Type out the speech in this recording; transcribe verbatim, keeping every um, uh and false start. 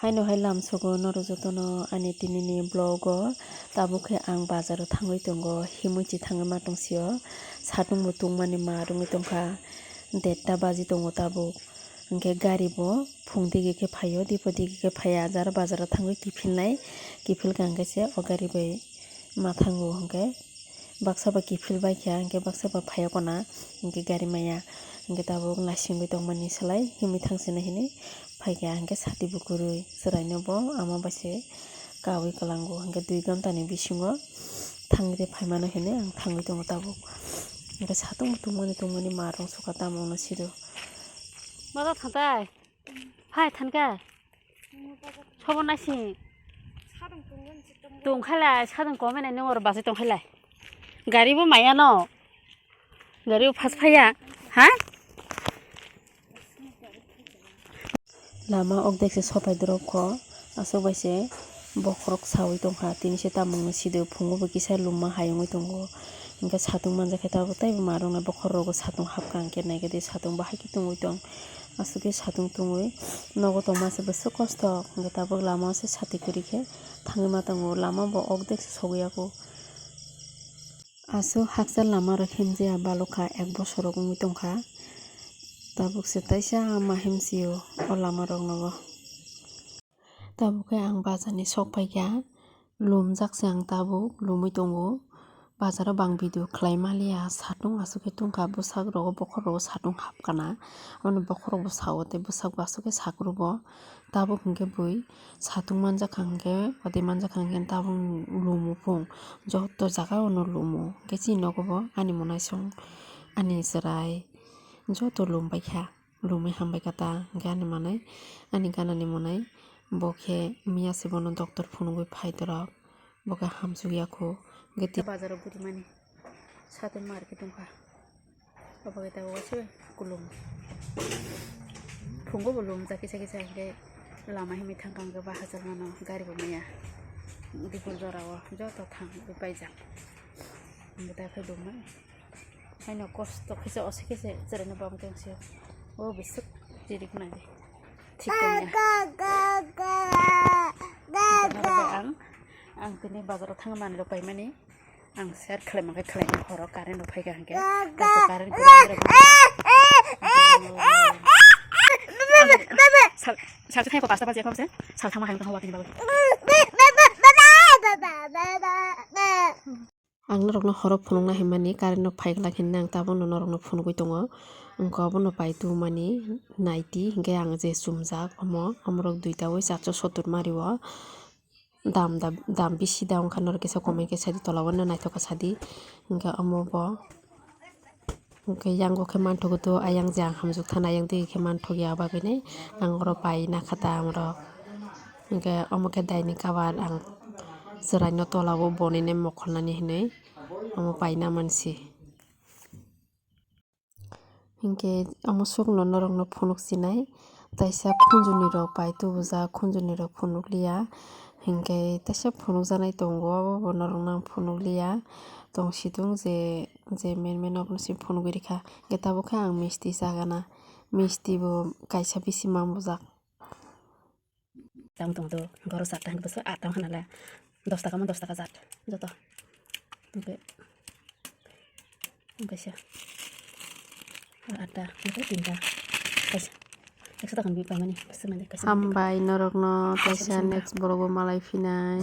Haino hai lamsogo norok jotono ani tinini vlog o. Tabuk khe ang bazaro thangwi tongo, himwi chi thangwi ma tongsio. Satung bo tungmani ma rwngwi tongkha detta baji tongo tabuk. Hinkhe gari bo phung digi khe phaio, dipor digi khe phaiya, jar bazaro thangwi kiphilnai, kiphilkha hinkhe se o gari bai ma thango hinkhe. Baksa ba kiphil baikha, hinkhe baksa ba phaiya kona, hinkhe gari maya, hinkhe tabuk naisingwi tongmani slai himwi thangsinai hinwi phaikha, hinkhe sati bo kwrwi chwraino bo ama bai se kawi kwlango, hinkhe dui ghantani bisingo thangwi phaimano hinwi ang thangwi tongo tabuk. Hinkhe satung tungmani tungmani ma rong sukha tamo wngno sido. Mada thantai? Hai thanka. Sobo naising. Tongkhailai, sadung komenai nung oro bachai tongkhailai. Gari bo maya no. Gari bo phas phaiya. Ha? Lama okdek se sopai dorok kho. Aswk bai se bokhorok sawi tongkha. Tini se tamungno sido phungo bo kisa lumma hayungwi tongo. Hinkhe satung manjakhe tabuk teibo ma rwngnai bokhorogo satung hapkha hinkhe naikhe tei satung bo haikhe tungwi tong. Aswk khe satung tungwi nogo tongma se bwswk kosto hinkhe tabuk lama o se sati kwrwi khe thangwi ma tongo. Lama bo okdek se sogwi yago. Aswk hakchal lama rok himjaya balokha ek bosor rok wngwi tongkha. Tabuk se taisa ma himsio o lama rok nogo. Tabuk khe ang bazar ni sok paikha, lumjak se ang tabuk lumwi tongo. Bazar o bo ang video khlai maliya, satung aswk khe tungkha, bwsak rogo bokhor rogo satung hapkha na, aboni bokhorok bo sao tei bwsak bo aswk khe sakrwbo. Tabuk hinkhe bui satung manjakha hinkhe, ode manjakha hinkhe tabuk lumo phung, joto jaga o no lumo. Hinkhe chini nogo bo ani mwnaisong, ani chwrai joto lum baikha. Lumwi hambai kha ta, hinkhe ani manai, ani ganani manai, bo khe miya se bono doctor phunugwi phai dorok, bo khe hamsuk ya kho. Hinkhe bazaro guri mani, satung market wngkha, obo khe tabuk waisa kulum, phungo bo lumjak kisa kisa, hinkhe lama himwi thangkha, hinkhe bahajak mano gari bo maya, dipor jora o joto thangwi paijak, hinkhe ta khe lumai. Haino kosto khe se, osi khe se, chwraino bam tong se. O bisuk chirik nai de. Thik tong ya. Ang, ang tini bazar o thang mani rok pai mani. Ang share khlai mangkha khlai horo current rok phai kha hinkhe. Dato current kwrwi rok. Sal, sal khai ko pasta pasta ko se. Sal thang ma haino hwa tini bagwi. Ang norokno horo phunukna hinmani current no phaiglak hinwi ang tabukno norokno phunugwi tongo. Wngkha obono pai tubumani naiti, hinkhe ang je chumjak omo, omorok duita oi charsho sottor mario. Dam da, dam bisi da wngkha norok kisa komoi khe sadi, tola o no naithok kha sadi. Hinkhe omo bo, hinkhe yango khe manthogo to ayang je ang hamjwk thana ayang digi khe manthok ya, abagwini ang oro pai nakha ta ang rok. Hinkhe omo khe daini cover ang chwraino tola o bonwi nai mokholnani hinwi omo paina mansi. Hinkhe omo sukno norokno phunuk sinai, taisa khunjunirok pai tubujak, khunjunirok phunukliya. Hinkhe taisa phunukjaknai tongo, obo bo norokno ang phunukliya. Tongsitung je, je menmen nokno se phunugwi rikha. Hinkhe tabuk khe ang misti chagana, misti bo kaisa bisi manbujak. Tamo tong do, goro sat tang bwswk at tang hanala, dos taka mo dos taka jat joto. Oke. Kaisa. Atta, oke, tinta. Kaisa. Ekso taka ni paimani, bwswk mani kaisa. Hambai norokno, kaisa kaisa bwswk mani. Next vlog o malai phinai.